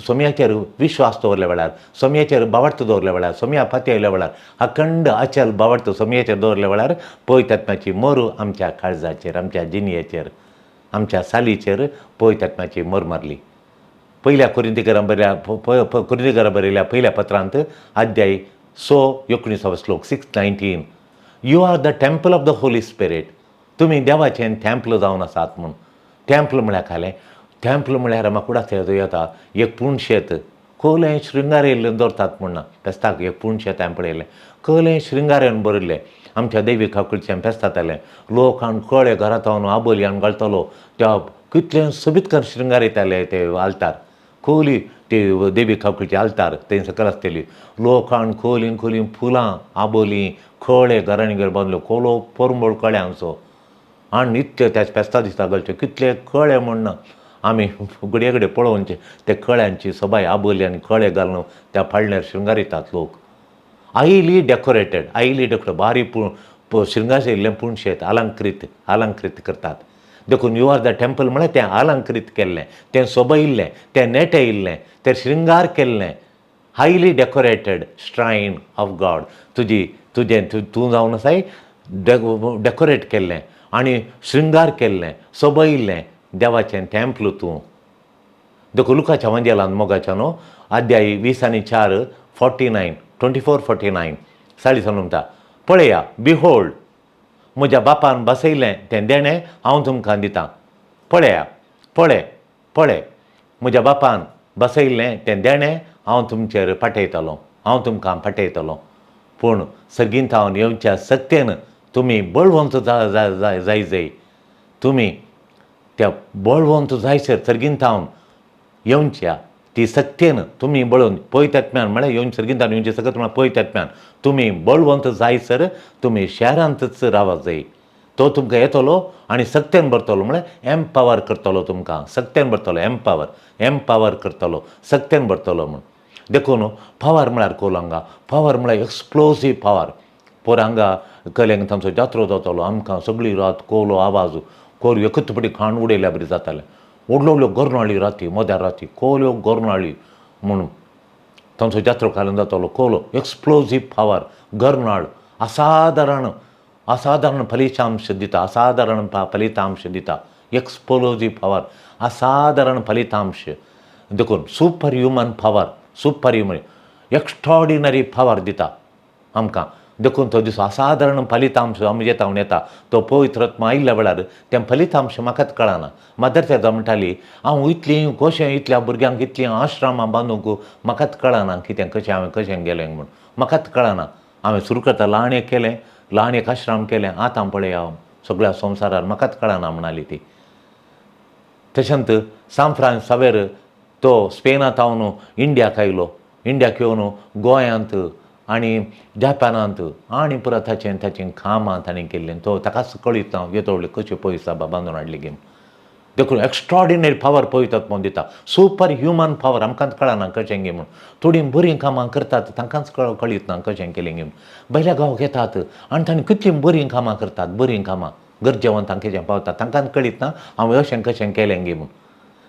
सोम्याचेर विश्वास दवरल्या वेळार, सोम्याचेर बावडतो दवरल्या वेळार, सोम्या पातयल्या वेळार, अखंड अचल बावडतो सोम्याचेर दवरल्या वेळार पवित्र आत्म्याची मोर आमच्या काळजाचेर, आमच्या जिणयेचेर, आमच्या सालीचेर पवित्र आत्म्याची मोर मारली. पयल्या कोरिंतीकरां बरयल्या कोरिंतीकरां बरयल्या पयल्या पत्रांत अध्याय 6 19 श्लोक, 6:19, you are the temple of the Holy Spirit. तुमी देवाचें टेम्पल जावन आसात म्हूण. टेम्पल म्हळ्यार खालें, टेम्पल म्हळ्यार म्हाका उडास येता एक पूण शेत कोलें शृंगार येयल्लें दवरतात म्हूण ना फेस्ताक. एक पूण शेत हांवें पळयलें, कोलें शृंगार बरयल्लें. आमच्या देवी काकुळचें फेस्त जातालें, लोक हाडून कळे घरांत हाडून आबोली हाडून घालतालो. त्या कितलें सोबीत कर शृंगार येताले ते आल्तार, खोली ते देवी काकुळचे आल्तार थंय सकयल आसतली. लोक हाडून खोली खोली फुलां आबोली कळे घरांनी घर बांदल्यो, कोलो पोरंबळ कळ्यांचो. आनी इतले त्या फेस्ता दिसा घालचे कितले कळे म्हण ना. आमी घडये घडये पळोवचे ते कळ्यांची सोबाय, आबोली आनी कळे घालून त्या पाळण्यार शृंगारितात लोक. हायली डेकोरेटेड, हायली डेकोरेटेड, बारीक पूण शृंगार येयल्लें पूण शेत अलंकृत अलंकृत करतात. देखून you are the temple म्हळ्यार तें अलंकृत केल्लें, तें सोबयल्लें, तें नेटयल्लें, तें शृंगार केल्लें, highly decorated shrine of God. तुजी तुजें तूं जावन आसाय डेकोरेट केल्लें आनी शृंगार केल्लें, सोबयल्लें देवाचें टेम्पल तूं. देखून लुकाच्या वांजेलान मोगाच्या न्हू अध्याय 24, 49, 24:49, 40 म्हणटा, पळया, बिहोल्ड, म्हज्या बापान बसयलें तें देणें हांव तुमकां दितां. पळया, पळय पळय, म्हज्या बापान बसयल्लें तें देणें हांव तुमचेर पाठयतलो, हांव तुमकां पाठयतलो. पूण सर्गींत हांव येवच्या सक्तेन तुमी बळवंत जाय जाय जाय. तुमी त्या बळवंत जायसर सर्गींत हांव येवच्या ती सक्तेन तुमी बळवंत पवित्र आत्म्यान म्हळ्यार येवन सर्गींत येवचे सकत म्हळ्यार पवित्र आत्म्यान तुमी बळवंत जायसर तुमी शहरांतच रावत जाय. तो तुमकां येतलो आनी सक्तेन भरतलो म्हळ्यार एम्पावर करतलो तुमकां, सक्तेन भरतलो, एम्पावर एम्पावर करतलो, सक्तेन भरतलो म्हूण. देखून पावर म्हळ्यार कोल हांगा, पावर म्हळ्यार एक्सप्लोजीव पावर. पोर हांगा कलेंक तांचो जात्रो जातालो, आमकां सगळी रात कोलो आवाज, कोल एकच पटी खाण उडयल्या बरी जातालें. व्हडल्यो व्हडल्यो गोरनाळी राती मद्या राती कोल्यो गोरनाळी म्हूण तांचो जात्रो घालून जातालो. कोलो एक्सप्लोजीव पावर, गर्नाळ असाधारण असाधारण फलितांश दिता, असाधारण फलितांश दिता. एक्सप्लोजीव पावर, असाधारण फलितांश. देखून super human power, super human extraordinary power दिता. आमकां. देखून तो दिसो असाधारण फलितांश आमचे तावन येता. तो पवित्र आत्मा आयिल्ल्या वेळार तें फलितांश म्हाकाच कळना. मदर तेरेजा म्हणटाली हांव इतलीं कशें इतल्या भुरग्यांक इतलीं आश्रमां बांदूंक म्हाकाच कळना कितें कशें हांवें कशें गेलें म्हूण म्हाकाच कळना. हांवें सुरू करता ल्हान एक केलें, ल्हान एक आश्रम केलें, आतां पळय हांव सगळ्या संवसारार म्हाकाच कळना म्हणाली ती. तशेंच सांत फ्रांस सावेर तो स्पेनांत हांव इंडियाक आयलो. इंडियाक येवन गोंयांत आनी जापानांत आनी पुरो ताचें ताचीं कामां ताणें केल्लीं. तो ताकाच कळीत ना येदो व्हडले कशे पयस बांदून हाडली गेम. देखून एक्स्ट्रॉर्डिनरी पावर पवित्र आत्मो दिता, सुपर ह्युमन पावर. आमकांच कळना कशें गे म्हूण. थोडीं बरीं कामां करतात तांकांच कळीत ना कशें केलें गे म्हूण. भायल्या गांवाक येतात आनी तांणी कितलीं बरीं कामां करतात, बरीं कामां गरजेवंतांक कितें पावतात तांकांच कळीत ना हांवें अशें कशें केलें गे म्हूण.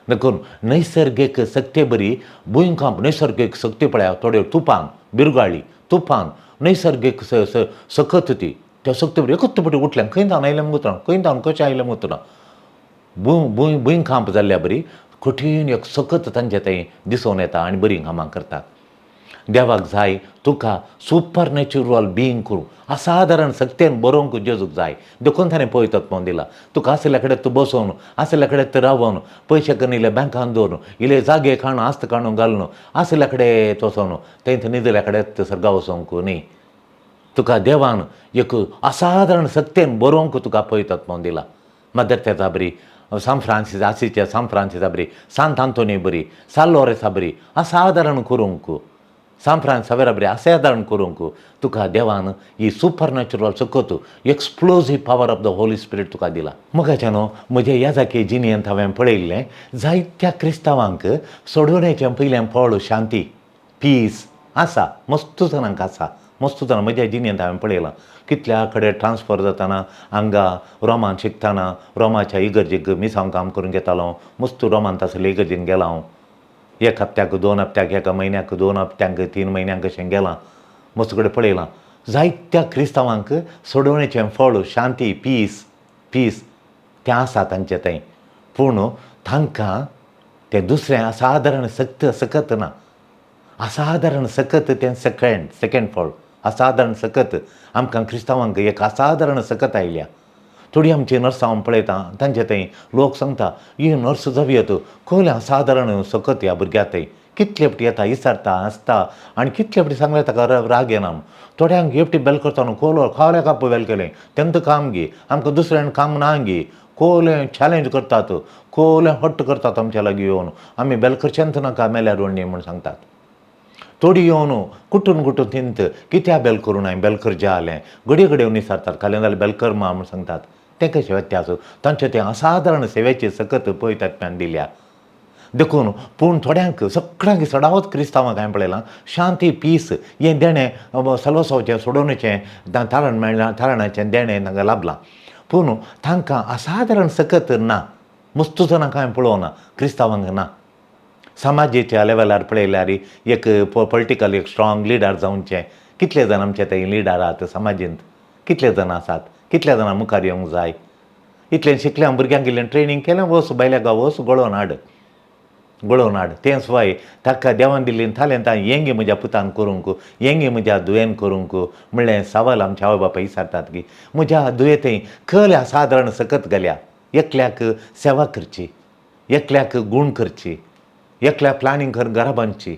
देखून नैसर्गीक शक्ती बरी भुंयकांप, नैसर्गीक शक्ती पळया थोड्यो तुफान, बिरगाळी तुफान, नैसर्गीक सकत ती त्या शक्ती बरी एकच पटी उठल्या खंय जावन आयलें मुतना, खंय जावन कशें आयलें मुतना. भूंय भूंय भुंयकांप जाल्ल्या बरी कठीण एक सकत तांचे थंय दिसून येता आनी बरीं कामां करतात. देवाक जाय तुका सुपर नॅचरल बिंग करूं, असाधारण शक्तेन बरोवंक जेजूक जाय. देखून ताणें पवित्र आत्मो दिला तुका. आशिल्ल्या कडेन तूं बसोवन, आशिल्ल्या कडेन तूं रावोन, पयशे करून इल्ले बँकान दवरून, इल्ले जागे काडून आस्त काडून घालून आशिल्ल्या कडेन वचोन थंय निदिल्ल्या कडेन सर्गा वचोंक न्ही. तुका देवान एक असाधारण शक्तेन बरोवंक तुका पवित्र आत्मो दिला. मदर तेरेजा बरी, सांत फ्रांसीस आसीच्या सांत फ्रांसीसा बरी, सांत आंतोनी बरी, सांत लॉरेसा बरी असाधारण करूंक, सांत फ्रांस सावेरा बरी असाधारण करूंक तुका देवान ही सुपर नॅचरल सकत explosive power of the Holy Spirit तुका दिला. मोगाच्यानो म्हजे ह्या जागे जिणेंत हांवें पळयल्लें जायत्या क्रिस्तांवांक सोडवण्याचें पयलें फळ शांती, पीस आसा. मस्त जाणांक आसा, मस्त जाणां म्हज्या जिणेंत हांवें पळयलां. कितल्या कडेन ट्रान्सफर जाताना हांगा रोमान शिकतना रोमाच्या इगर्जेक मिसांव काम करून घेतालो. मस्त रोमांत आसले इगर्जेन गेला हांव एक हप्त्याक, 2 हप्त्याक, एका म्हयन्याक, 2 हप्त्यांक, 3 म्हयन्यांक अशें गेलां. मस्त कडेन पळयलां जायत्या क्रिस्तांवांक सोडवणेचें फळ शांती, पीस, पीस तें आसा तांचे थंय. पूण तांकां तें दुसरें असाधारण शक्त सकत ना. असाधारण सकत तें सेकंड, सेकंड फळ असाधारण सकत. आमकां क्रिस्तांवांक एक असाधारण सकत आयल्या. थोडी आमची नर्सां हांव पळयतां तांचे थंय लोक सांगता ही नर्स जावयत कसलें असाधारण सकत ह्या भुरग्या थंय, कितले फावटी येता विचारता हांसता आनी कितले फावटी सांगल्यार ताका राग येना. थोड्यांक एकटी बेल करता न्हू कोलो खावल्या काप बेल केलें तेंकां काम गे, आमकां दुसऱ्यान काम ना गे. कोलें चॅलेंज करतात, कोलें हट्ट करतात आमच्या लागीं येवन आमी बेल करचेंच नाका मेल्यार वण्णी म्हूण सांगतात. थोडी येवन कुटून कुटून थिंत कित्या बेल करूं हांवें बेल करचें जालें घडये घडये येवन विचारतात खाल्यान जाल्यार बेल कर मा म्हूण सांगतात. तें कशें व्यत्यास तांचें तें असाधारण सेवेची सकत पवित्र आत्म्यान दिल्या. देखून पूण थोड्यांक सगळ्यांक चडावत क्रिस्तांवांक हांवें पळयलां शांती, पीस हें देणें सलवसावचें सोडोवणेचें तारण मेळ्ळां, तारणाचें देणें तांकां लाभलां. पूण तांकां असाधारण सकत ना. मस्त जाणांक हांवें पळोवना क्रिस्तांवांक ना. समाजाच्या लेवलार पळयल्यार एक पॉलिटिकल एक स्ट्रॉंग लिडर जावचें. कितले जाण आमचे थंय लिडर आहात समाजेंत, कितले जाण आसात, कितल्या जाणां मुखार येवंक जाय. इतलें शिकलें भुरग्यांक इल्लें ट्रेनींग केलें वच भायल्या गांव वच गळोवन हाड, गळोवन हाड. तें शिवाय ताका देवान दिल्लीं तालेंतां हेंगे म्हज्या पुतान करूंक, हेंगे म्हज्या दुयेन करूंक म्हणलें सवाल आमच्या आवय बापाय विचारतात की म्हज्या दुये थंय कल असाधारण सकत घाल्या. एकल्याक सेवा करची, एकल्याक गूण करची, एकल्याक प्लॅनिंग करून घरा बांदची,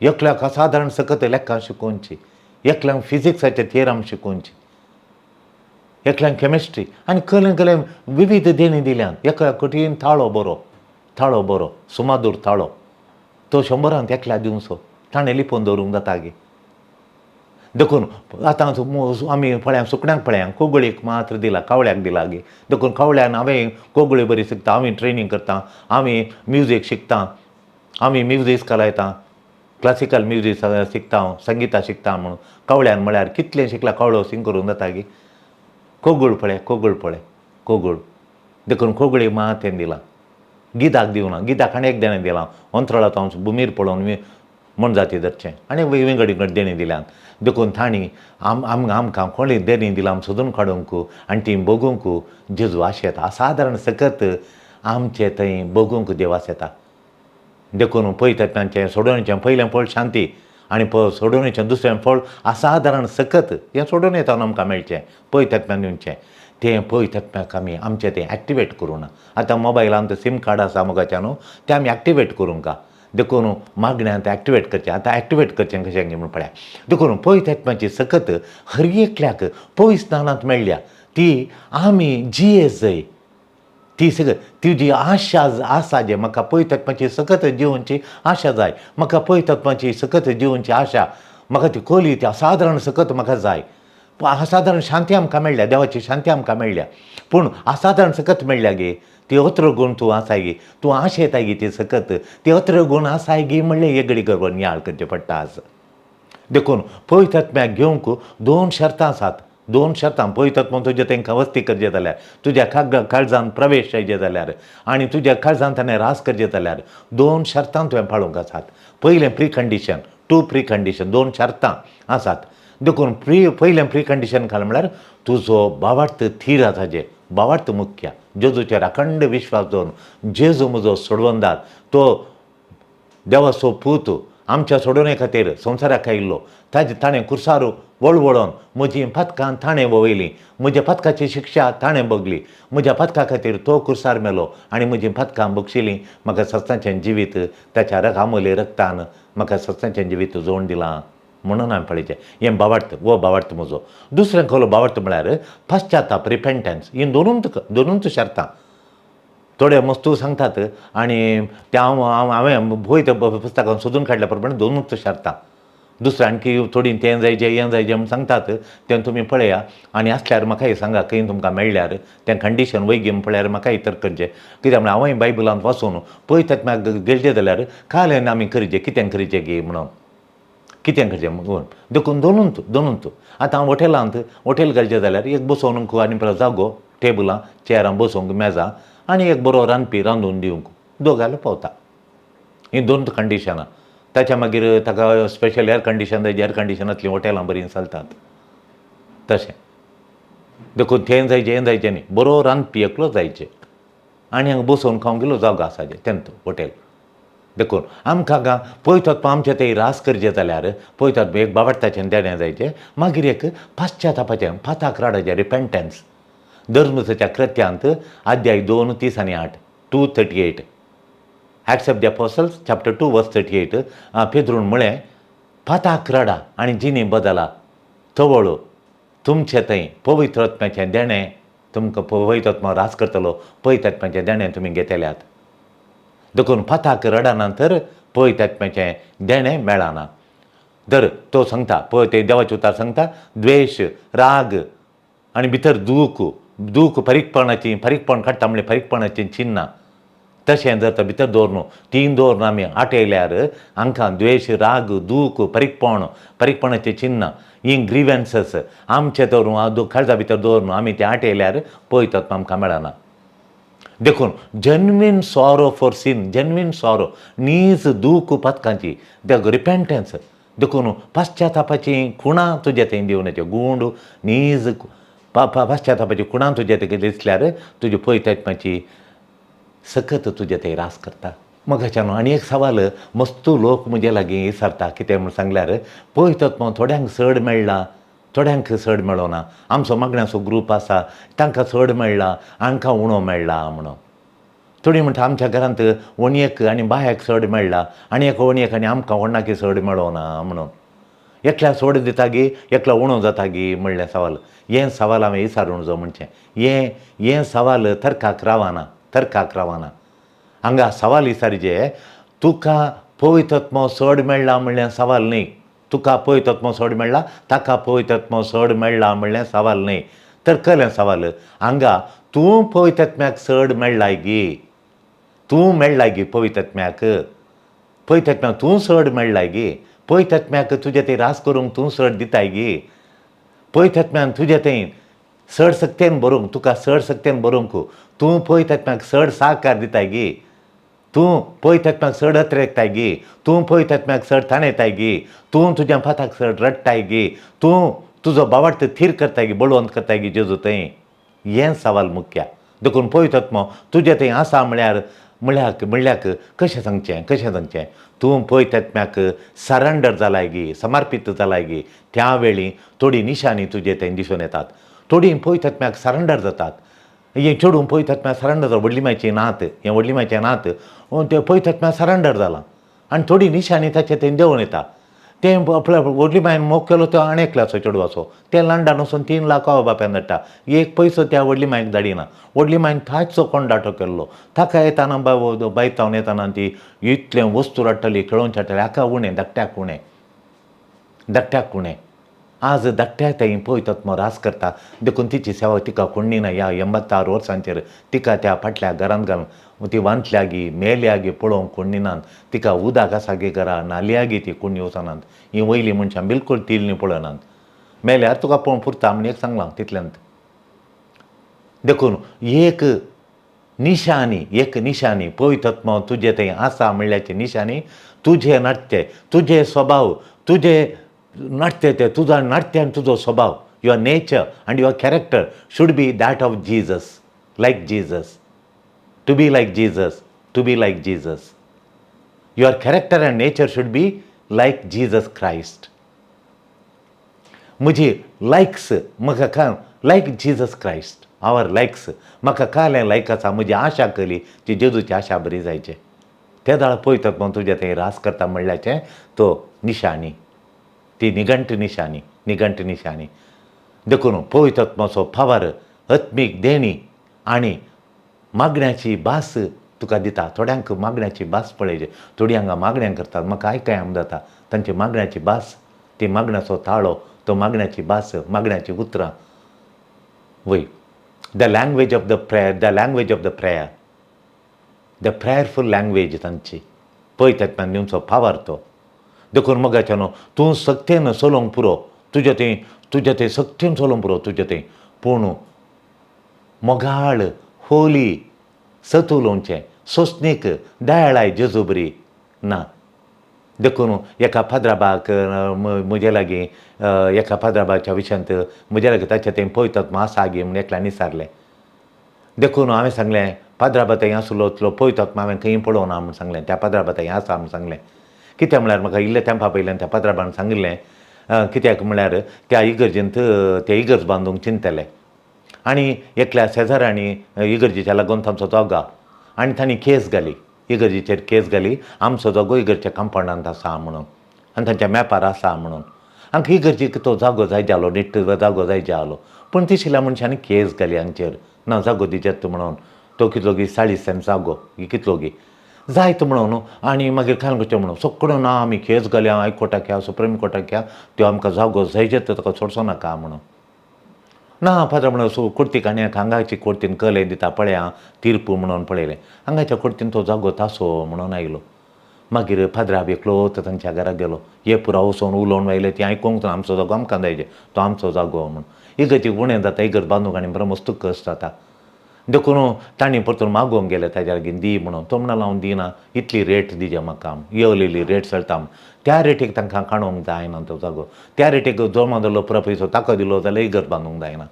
एकल्याक असाधारण सकत लेखां शिकोवची, एकल्याक फिजिक्साचे थियरम शिकोवची, एकल्याक केमिस्ट्री आनी कसलें कसलें विविध देणी दिल्यान. एकल्याक कठीण ताळो बरो, ताळो बरो सुमादूर ताळो तो 100 एकल्या दिवचो ताणें लिपोवन दवरूंक जाता गे. देखून आतां आमी पळया सुकण्यांक पळया कोगळीक मात्र दिला, कावळ्याक दिला गे. देखून कावळ्यान हांवें कोगळी बरी शिकता, आमी ट्रेनींग करता, आमी म्युजीक शिकता, आमी म्युजीक कलायता, क्लासिकल म्युजीक शिकता हांव, संगिता शिकता म्हणून कावळ्यान म्हळ्यार कितलें शिकला कावळो सिंग करूंक जाता गे. कोगूळ पळय, कोगूळ पळय, कोगूळ. देखून कोगळी मात तें दिलां, गिदाक दिवना. गिदाक आनी एक देणें दिलां अंतराळांत हांव भुमीर पळोवन मोनजाती धरचें आनी विंगड विंगड देणीं दिल्यात. देखून तांणी आम आम आमकां कोणी देणीं दिलां सोदून काडूंक आनी ती बगूंक जेजू आशेता. असाधारण सकत आमचे थंय बगूंक देव आशेता. देखून पळयतात तांचें सोडोवणेचें पयलें पळ शांती आनी सोडवणेचें दुसरें फळ असाधारण सकत हें सोडून येता आमकां मेळचें पवित्र आत्म्यान दिवचें तें पवित्र आत्म्याक आमी आमचें तें एक्टिवेट करूं ना. आतां मोबायलान सीम कार्ड आसा मोगाच्या न्हू तें आमी एक्टिवेट करूंक देखून मागण्यान तें एक्टिवेट करचें. आतां एक्टिवेट करचें कशें म्हूण पळया. देखून पवित्र आत्म्याची सकत हर एकल्याक पवित्र स्नानांत मेळ्ळ्या ती आमी जिये जय ती सगळी तुजी आशा आसा जे म्हाका पवित्र आत्म्याची सकत जिवनची आशा जाय, म्हाका पवित्र आत्म्याची सकत जिवनची आशा, म्हाका ती कोली ती असाधारण सकत म्हाका जाय. असाधारण शांती आमकां मेळ्ळ्या, देवाची शांती आमकां मेळ्ळ्या, पूण असाधारण सकत मेळ्ळ्या गे ती अत्र गूण तूं आसाय गे, तूं आशेताय गे ती सकत ती अत्र गूण आसाय गे म्हणलें एक घडी गरबन नियाळ करचें पडटा आसा. देखून पवित्र आत्म्याक घेवंक दोन शर्तां आसात. दोन शर्तां पवित्र आत्मो तुज्या तांकां वस्ती करचें जाल्यार, तुज्या काळजान प्रवेश जायचे जाल्यार आनी तुज्या काळजान ताणें रास करचें जाल्यार दोन शर्तां तुवें पाळूंक आसात. पयलें pre condition, two pre condition, दोन शर्तां आसात. देखून पयलें प्री कंडिशन घाल म्हळ्यार तुजो बावार्थ थीर आसा, बावार्थ मुख्य जेजूचेर अखंड विश्वास दवरून जेजू म्हजो सोडवणदार, तो देवाचो पूत आमच्या सोडवणे खातीर संवसाराक आयिल्लो, ताजे ताणें कुर्सार वळवळोन म्हजीं पातकां ताणें वळयलीं, म्हज्या पातकाची शिक्षा ताणें भोगली, म्हज्या पातका खातीर तो कुर्सार मेलो आनी म्हजीं पातकां बक्षिलीं, म्हाका सस्ताचें जिवीत ताच्या आमोले रक्तान म्हाका सस्ताचें जिवीत जोडून दिलां म्हणून हांवें पळयचें. हें बावार्थ, हो बावार्थ म्हजो. दुसरें खलो बावार्थ म्हळ्यार पश्चाताप, रिपेंटन्स. हीं दोनूच शर्तां थोडे मस्तू सांगतात आनी तें हांव हांवें भोय त्या पुस्तकान सोदून काडल्या प्रमाणे दोनूच शर्तां. दुसरें आणकी थोडीं तें जायचें हें जायचें म्हूण सांगतात तें तुमी पळया आनी आसल्यार म्हाकाय सांगा खंय तुमकां मेळ्ळ्यार तें कंडिशन वैगी पळयार म्हाकाय तर करचें. कित्याक म्हळ्यार हांवें बायबलांत वाचून पळयतात म्हाका गेलचें जाल्यार काल आमी करचें कितें करचें गी म्हणून कितें करचें म्हणून. देखून दोनूच आतां हांव हॉटेलांत हॉटेल घालचें जाल्यार एक बसोवंक आनी परत जागो टेबलां चेरां बसोवंक मेजां आनी एक बरो रांदपी रांदून दिवंक दोग जाल्यार पावता. हीं दोन कंडिशनां. ताच्या मागीर ताका स्पेशल एअर कंडिशन जाय, एअर कंडिशनांतलीं हॉटेलां बरीं चलतात तशें. देखून तें जायचें हें जायचें न्ही, बरो रांदपी एकलो जायचें आनी हांगा बसोवन खावंक गेलो जागो आसा तेंत हॉटेल. देखून आमकां हांगा पळयतात आमचें तें रास करचें जाल्यार पळयतात एक बावडटाचें देणें जायचें, मागीर एक पश्चातापाचें पाताक राडाचें रिपेंटन्स. धर्मसाच्या कृत्यांत अध्याय 2 30 आनी 8 2:38 Acts of the Apostles chapter 2 verse 38 पेद्रून म्हळें पाताक रडा आनी जिणी बदला तवळ तुमचें थंय पवित्र आत्म्याचें देणें तुमकां पवित्र आत्मा रास करतलो, पवित्र आत्म्याचें देणें तुमी घेतल्यात. देखून पाताक रडना तर पवित्र आत्म्याचें देणें मेळना. दर तो सांगता पळय ते देवाचें उतार सांगता द्वेश राग आनी भितर दूख दूख फारीकपणाची फारीकपण काडटा म्हणल्यार फारीकपणाचीं चिन्नां तशें जर तर भितर दवरनु तीन दवरून आमी आटयल्यार हांकां द्वेश राग दूख फारीकपण फारीकपणाचीं चिन्नां हीं ग्रिवेन्सस आमचे दवरून काळजा भितर दवरून आमी तें आटयल्यार पळयतात आमकां मेळना. देखून genuine sorrow for sin, genuine sorrow नीज दूख पातकांची the repentance. देखून पश्चातापाची खुणां तुजे थंय दिवन येचे गूंड नीज पश्चातापाची खुणां तुजे थंय दिसल्यार तुजी पवित्र सकत तुजे थंय रास करता. मगाच्यान आनी एक सवाल मस्तू लोक म्हजे लागीं विचारता कितें म्हूण सांगल्यार पवित्र थोड्यांक चड मेळ्ळा थोड्यांक चड मेळना, आमचो मागण्याचो ग्रूप आसा तांकां चड मेळ्ळा हांकां उणो मेळ्ळा म्हणून. थोडीं म्हणटा आमच्या घरांत वणयेक आनी बायक चड मेळ्ळा आनी एक वणयेक आनी आमकां कोणाकी चड मेळना म्हणून. एकल्या चड दिता गी एकलो उणो जाता गी म्हणलें सवाल. हें सवाल हांवें विचारूंक जाय म्हणचें हें हें सवाल तर्काक रावना, तर्काक रावना. हांगा सवाल विचारचें तुका पवित्र आत्मो चड मेळ्ळा म्हणलें सवाल न्ही, तुका पवित्र आत्मो चड मेळ्ळा ताका पवित्र आत्मो चड मेळ्ळा म्हणलें सवाल न्ही. तर कलें सवाल हांगा तूं पवित्र आत्म्याक चड मेळ्ळाय गी, तूं मेळ्ळाय गी पवित्र आत्म्याक, पवित्र आत्म्याक तूं चड मेळ्ळाय गी, पवित्र आत्म्याक तुजें थंय रास करूंक तूं चड दिताय गी, पवित्र आत्म्यान तुजें थंय चड सक्तेन बरोवंक तुका चड सक्तेन बरोवंक तूं पवित्र आत्म्याक चड साहकार दिताय गी, तूं पवित्र आत्म्याक चड अत्रेकताय गी, तूं पवित्र आत्म्याक चड ताणेताय गी, तूं तुज्या फाताक चड रडटाय गी, तूं तुजो बावार्थ थीर करताय गी, बळवंत करताय गी जेजू थंय. हें सवाल मुख्य. देखून पवित्र आत्मो तुजें थंय आसा म्हळ्यार म्हळ्याक म्हळ्याक कशें सांगचें, कशें सांगचें, तूं पवित्र आत्म्याक सरेंडर जालाय गी, समर्पीत जालाय गी, त्या वेळी थोडी निशाणी तुजे थंय दिसून येतात. थोडीं पवित्र आत्म्याक सरेंडर जातात. हें चेडूं पवित्र आत्म्याक सरेंडर जाता, व्हडली मायची नात, हें व्हडली मायचें नात, तें पवित्र आत्म्याक सरेंडर जालां आनी थोडी निशाणी ताचे थंय देंवून येता. तें आपल्या व्हडली मायन मोग केलो तो आनी एकल्याचो चेडवाचो. तें लंडन वचून 3 लाख आवय बापायन धाडटा, एक पयसो त्या व्हडली मायक धाडिना. व्हडली मायन ताचो कोंडाटो केल्लो. ताका येताना भायर जावन येताना ती इतलें वस्तू हाडटाली, खेळोवन हाडटाली. हाका उणें, धाकट्याक उणें, धाकट्याक उणें. आज धाकट्या थंय पवित्र आत्मो रास करता, देखून तिची सेवा तिका कोण्णी ना. ह्या 86 वर्सांचेर तिका त्या फाटल्या घरांत घालून ती वांटल्या गी मेल्या गी पळोवंक कोण्णी नात. तिका उदक आसा गी घरा नाल्या गी ती कोणी वचनात. ही वयलीं मनशां बिलकूल तिल्नी पळयनात. मेल्यार तुका पळोवंक पुरता म्हण एक सांगलां तितल्यांत. देखून एक निशाणी, एक निशाणी, पवित्र आत्मो तुजे थंय आसा म्हणल्याची निशाणी तुजे नाट्य, तुजे स्वभाव, तुजे नाट्य ते तुजो नाट्य आनी तुजो स्वभाव, your nature and your character should be that of Jesus, like Jesus, to be like Jesus, to be like Jesus. Your character and nature should be like Jesus Christ. म्हजी लायक्स म्हाका का लायक जीजस क्रायस्ट our likes म्हाका कालें लायक आसा. म्हजी आशा केली ती जेजूची आशा बरी जायचे. ते दाळ पळयतात म्हण तुज्या थंय रास करता म्हणल्याचें तो निशाणी, ती निघंट निशाणी, निघंट निशाणी. देखून पवित्र आत्माचो पावर, आत्मीक देणी आनी मागण्याची भास तुका दिता. थोड्यांक मागण्याची भास पळयची, थोडीं हांगा मागण्यां करतात, म्हाका आयकाय आम जाता तांची मागण्याची भास, ती मागण्याचो ताळो, तो मागण्याची भास, मागण्याची उतरां वय. The language of the prayer, the language of the prayer, the prayerful language तांची पवित्र आत्म्यान दिवचो पावर तो. देखून मोगाच्यानो, तूं सक्तेन चलोवंक पुरो तुज्या थंय, तुज्या थंय सक्तेन चलोवंक पुरो तुज्या थंय, पूण मोगाळ, होली, सत उलोवचें, सोंसणीक, दयाळाय जेजू बरी ना. देखून एका फादराबाक म्हजे लागीं, एका फादराबाच्या विशयांत म्हज्या लागीं ताचें थंय पवित्र आत्मो आसा गी म्हूण एकल्यान विचारलें. देखून हांवें सांगलें, पाद्राबा थंय आसलो तलो पवित्र आत्मो हांवें खंय पळोवना म्हूण सांगलें. त्या पाद्राबा थंय आसा म्हूण सांगलें. कित्याक म्हळ्यार म्हाका इल्ले तेंपा पयल्यान त्या पाद्राबान सांगिल्लें. कित्याक म्हळ्यार त्या इगर्जेंत ते इगर्ज बांदूंक चिंतले आनी एकल्या शेजाऱ्यांनी इगर्जेच्या लागून तांचो जागो आनी तांणी केस घाली, इगर्जेचेर केस घाली, आमचो जागो इगर्जेच्या कंपावंडांत आसा म्हणून आनी तांच्या मॅपार आसा म्हणून. आमकां इगर्जेक तो जागो जाय जालो, नीट जागो जाय जालो, पूण तिशिल्ल्या मनशांनी केस घाली हांचेर, ना जागो दिजात म्हणून. तो कितलो गी 40 सेंट जागो कितलो गी जायत म्हणून. आनी मागीर काय करचें म्हणून सगळ्यो ना आमी केस घाल्या हायकोर्टाक ह्या, सुप्रीम कोर्टाक ह्या, त्यो आमकां जागो जायजेत, ताका सोडचो नाका म्हणून. ना फादर म्हणून सो कोर्तीक आनी हांगाची कोर्तीन कले दिता पळया तिर्पू म्हणून पळयलें, हांगाच्या कोर्तीन तो जागो तासो म्हणून आयलो. मागीर फादराब एकलो तो तांच्या घरा गेलो. हे पुरा वचोन उलोवन आयले ती आयकोंक ना, आमचो जागो आमकां जायजे, तो आमचो जागो म्हणून. इगर्जेक उणें जाता, इगर्ज बांदूंक आनी बरो मस्त कश्ट जाता. देखून तांणी परतून मागोवंक गेले ताज्या लागीं दी म्हणून. तो म्हणलो हांव दिना, इतली रेट दिजे म्हाका, येवलेली रेट चलता. त्या रेटीक तांकां काडूंक जायना तो जागो. त्या रेटीक जमा जाल्लो पुरो पयसो ताका दिलो जाल्यार इगर्ज बांदूंक जायना.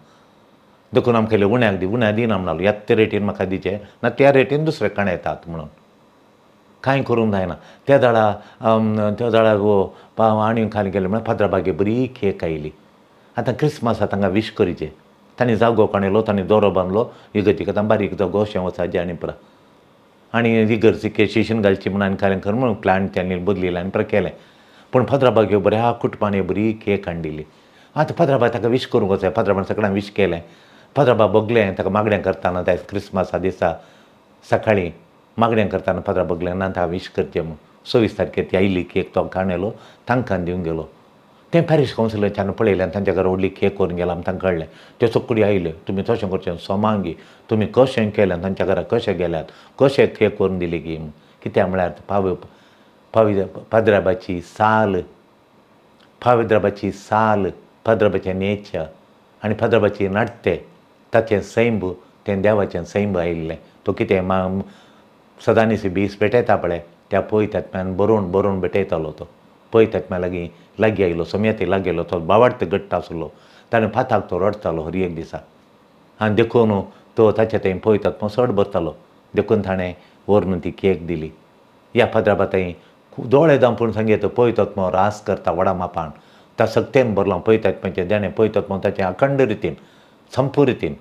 देखून आमकां इल्लें उण्याक दी. उण्याक दिना म्हणलो, ह्याच ते रेटीन म्हाका दिचे ना, त्या रेटीन दुसरे काण येतात म्हणून. कांय करूंक जायना. त्या दाडा त्या दाडा आनी खाली गेले म्हळ्यार फादराबागे बरी केक आयली. आतां क्रिसमस तांकां वीश करीचे. तांणी जागो काणयलो, तांणी दोरो बांदलो इगर्जीक. आतां बारीक जागो अशें वचाचें आनी पुरा आनी इगर्जीक शिशीन घालची म्हणून आनी कांय खरें म्हणून प्लान तांणी बदलिलें आनी पुरा केलें. पूण फादराबागे बऱ्या कुटुंबान बरी केक हाडिल्ली. आतां फादराबा ताका वीश करूंक वचाय. फादराबान सगळ्यांक वीश केलें. फादराबा बगलें ताका मागणें करतना, त्या क्रिसमसा दिसा सकाळीं मागणें करतना फादरा बगलें ना ताका वीश करचें म्हूण. 26 तारखेर ती आयली केक, तो काणयलो, तांकां दिवन गेलो. तें पॅरीश कावन्सिलाच्यान पळयलें आनी तांच्या घरा व्हडली केक व्हरून गेला आनी तांकां कळ्ळें. ते सगळीं आयले, तुमी तशें करचें सोमांगी, तुमी कशें केलें, तांच्या घरा कशें गेल्यात, कशें केक व्हरून दिली गी म्हूण. कित्याक म्हळ्यार पाव पावी पाद्राबाची साल, पाविद्राबाची साल, पाद्राबाचें नेचर आनी पाद्राबाची नाट्य, ताचें सैंब, तें देवाचें सैंब आयिल्लें. तो कितें मा सदांनी बीस भेटयता पळय, त्या पवित्र आत्म्यान बरोवन बरोवन भेटयतालो. तो पवित्र आत्म्या लागीं लागीं आयलो, सोमयाती लागीं आयलो. तो बावार्थ घट्ट आसलो. ताणें फाताक तो रडटालो हर एक दिसा आनी देखून तो ताचे थंय पवित्र आत्मो चड भरतालो. देखून ताणें व्हरून ती केक दिली. ह्या पाद्रा दोळे दामपून सांगेत पवित्र रास करता व्हडा मापान, त्या सक्तेन भरलो पवित्र आत्म्याचें देणें, पवित्र आत्मो ताचें अखंड रितीन संपूर्ण रितीन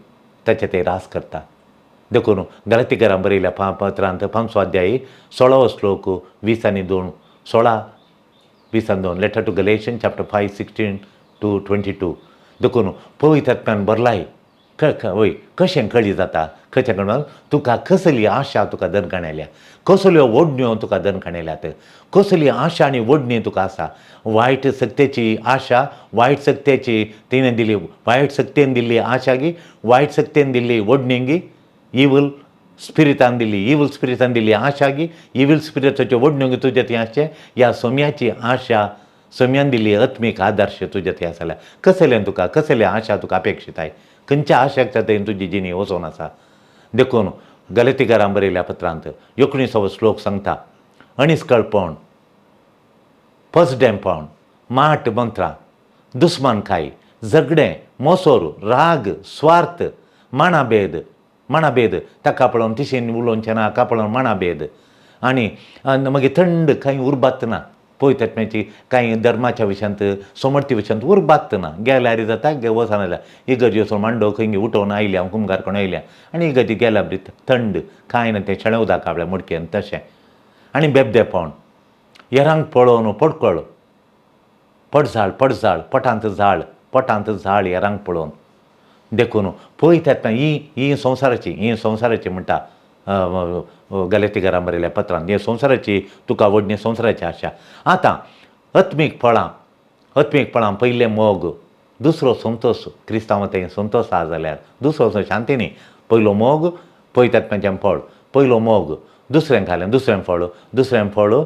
ताचें ते रास करता. देखून गलातीकरां बरयल्या पत्रांत 5वो अध्याय 16वो श्लोक 20 आनी 2, 16 20 आनी 2, letter to Galatian chapter 5 16 to 22. देखून पवित्र आत्म्यान भरलाय वय कशें कळी जाता, कशें कळून तुका कसली आशा तुका दनकाणेल्या, कसल्यो ओडण्यो तुका दनकाणेल्यात, कसली आशा आनी ओडणी तुका आसा. वायट सक्तेची आशा, वायट सक्तेची तिणें दिली, वायट सक्तेन दिल्ली आशा गी, वायट सक्तेन दिल्ली ओडणी गी, इवल स्पिरितान दिली, इवल स्पिरितान दिल्ली आशा गी, इवल स्पिरिताच्यो ओडण्यो गी तुज्या थंय आसचें. ह्या सोम्याची आशा, सोम्यान दिल्ली आत्मीक आदर्श तुज्या थंय आसल्या. कसलें तुका, कसलें आशा तुका अपेक्षीत आहे, खंयच्या आशाक थंय तुजी जिणी वचोन आसा. देखून गलतीकारां बरयल्या पत्रांत 19वो श्लोक सांगता, अणिस्कळपण, पसडेंपण, माट मंत्रां, दुस्मानकाय, झगडें, मोसोर, राग, स्वार्थ, माणाभेद, माणाभेद, ताका पळोवन तिशेन उलोवचें ना, हाका पळोवन माणाभेद, आनी मागीर थंड कांय उरबात ना. पवित्र कांय धर्माच्या विशयांत, समर्थी विशयांत उरबात ना. गेल्यार जाता, वचना जाल्यार इगर्ज वचून मांडो खंय उठोवन आयल्या, कुमगार कोण आयल्या आनी इगर्जी गेल्या बरी थंड कांय ना, तें शेळें उदक आपल्या मडकेन तशें. आनी बेबदेपण, हेरांक पळोवन पडकळ, पडझाळ, पडझाळ, पोटांत झाळ, पोटांत झाळ हेरांक पळोवन. देखून पवित्र आत्मा ही ही संवसाराची, ही संवसाराची म्हणटा गलतीकारां बरयल्या पत्रान, हे संवसाराची तुका व्हडली संवसाराची आशा. आतां आत्मीक फळां, आत्मीक फळां पयलें मोग, दुसरो संतोश, क्रिस्तांव थंय संतोश आसा जाल्यार दुसरो शांती न्ही. पयलो मोग, पवित्र आत्म्याचें फळ, पयलो मोग, दुसरें घालें, दुसरें फळ, दुसरें फळ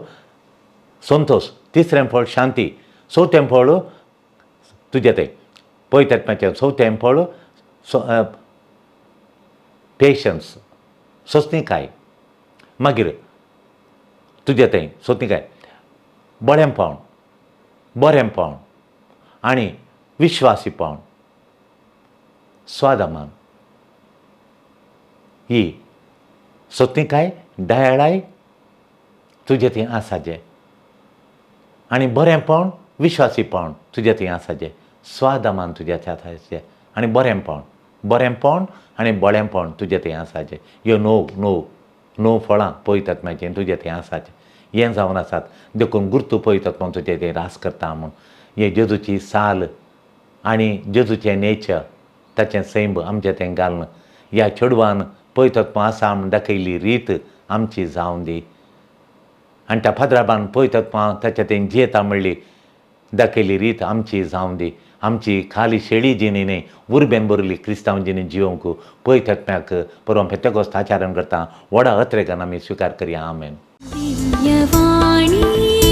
संतोश, तिसरें फळ शांती, चवथें फळ तुजें तें पवित्र आत्म्याचें चवथें फळ पेशन्स, सोंसणीकाय. मागीर तुजें तें सोंसणीकाय, बरेंपण, बरेंपण आनी विश्वासीपण, स्वादमान. ही सोंसणीकाय, दयाळाय तुजें थंय आसाचें, आनी बरेंपण, विश्वासीपण तुजें थंय आसाचें, स्वादमान तुजें थंय आसाचें, आनी बरेंपण, बरेंपण आनी बळेंपण तुजें थंय आसाचें. ह्यो णव णव णव फळां पवित्र आत्म्याचें तुजें थंय आसाचें. हें जावन आसात. देखून गुर्तू पवित्र आत्मा तुजें थंय रास करता म्हूण हे जेजूची साल आनी जेजूचें नेचर, ताचें सैम आमचें थंय घालून ह्या चेडवान पवित्र आत्मा आसा म्हूण दाखयल्ली रीत आमची जावन दी. आनी त्या फादराबान पवित्र आत्मा ताच्या थंय जियेता म्हणली दाखयल्ली रीत आमची जावन दी. आमची खाली शेळी जिणी न्ही, उर्बेन बरयल्ली क्रिस्तांव जिणी जिवंक पवित्र आत्म्याक परम पेतेकोस्त आचरण करता व्हडा अत्रेगान आमी स्विकार करया. आमेन. दिव्यवाणी.